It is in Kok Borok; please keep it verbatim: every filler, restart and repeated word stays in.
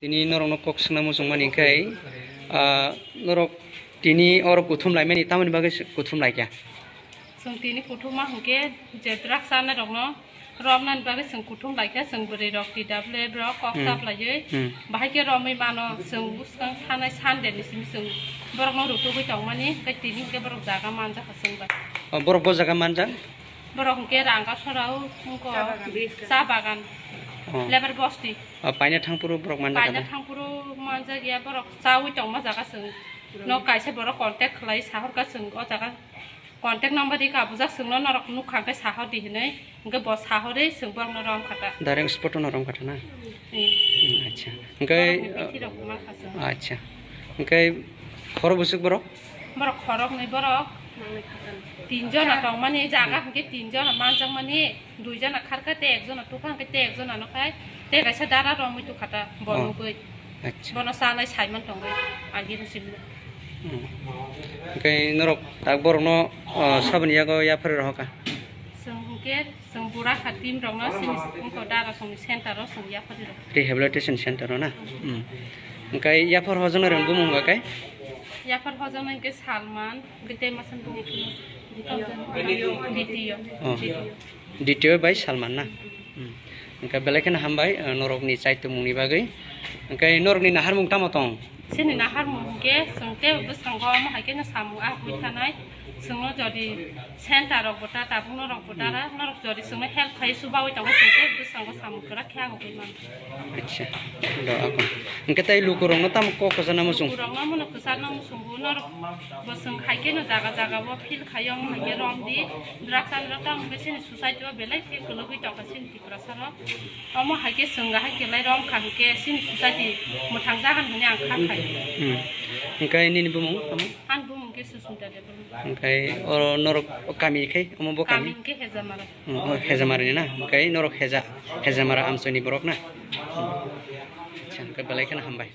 Tini norokno kok swngna muchungmani khe, ah, norok tini oro kuthum laimani tamoni bagwi se-, kuthum laikha? Chwng tini kuthuma hwnkhe je drugs chanai rokno romnani bagwi chwng kuthum laikha, chwng bwrwi rok T W F rok kok Hmm. chaplaiwi Hmm. bahai khe romwi mano, chwng bwskang thanai Sunday ni simi chwng borokno rutugwi tongmani, tei tini hwnkhe borok jaga manjakha chwng bai. O, borok bo jaga manjak? Borok hwnkhe Rangasorao wngkha cha bagan, Oh. Lebar bosti. O, paina thangphuru borok manjak Paina na? Thangphuru manjak ya, borok chawi tongma jaga chwng. Nok kaisa borok contact khlai sahorkha chwng o jaga. Contact number rikha bujak chwngno norok nukha khe sahordi hinwi. Hwnkhe bo sahorwi chwng borokno romkha ta. Direct spot-o no romkha ta na? Hmm. Hmm, acha. Hwnkhe, Borok hwnkhe thwi rok ma kha chwng. Acha. Hwnkhe khoro bwswk borok? Borok khoroknwi borok. Tinjona tongmani jaga hwnkhe tinjona manjakmani. Duijona kharkha tei ekjona tukha hwnkhe tei ekjona no khai tei kaisa dara romwi tukha ta bo Oh. Nugwi. Acha. Bono chanai saiman tongwi agini simi. Hmm. Hwnkhe norok tak borokno, oh, saboni yago yaphar rohorkha? Chwng hwnkhe chwng bura kha team rokno sini wngkha dara songni center o chwng yaphar rok. Rehabilitation center o na? Hmm. Hwnkhe yaphar hojongna rwng bumung hwnkhe? Yaphar hojongna hwnkhe Salman. Gete masan bini kuno. Ditio. Oh. Ditio. Ditio bai Salman na? Hmm. Hwnkhe belai kheno hambai, eh, norokni chaitumungni bagwi. Hwnkhe norokni naharmung tamo tong? Chini naharmung hwnkhe chwng tei bwskango omo hai kheno samung ah hui thanai. Chwngno jodi center rok bo ta, tabuk norok bo ta ra, norok jodi chwngno help khai chubawi tongo chwng tei bwskango samung kwrak khe ah hui mano. Acha, do ako. Hwnkhe tei lukurokno tamo kok kwchana muchung? Lukurokno mono kwchana muchungo, norok bo chwng hai kheno jaga jaga o feel khaio, omo hai khe romdi, drugs and rok tamo hwnkhe chini society o belai khe kwlwgwi tongkha chini Tiprasa rok. Omo hai khe chwng hai khe lai romkha hwnkhe chini society mwthang jagan hwnwi ang kha khai. Hmm. Hwnkhe nini bumung tamo? Ani bumung khe Susmita Debbarma. Hwnkhe oro norok kami khai, omo bo kami? Kami hwnkhe Hejamara. Hmm, o Hejamara ni na? Hwnkhe norok Heja-, Hejamara amchoi ni borok na? Hmm. Acha, hwnkhe belai kheno hambai.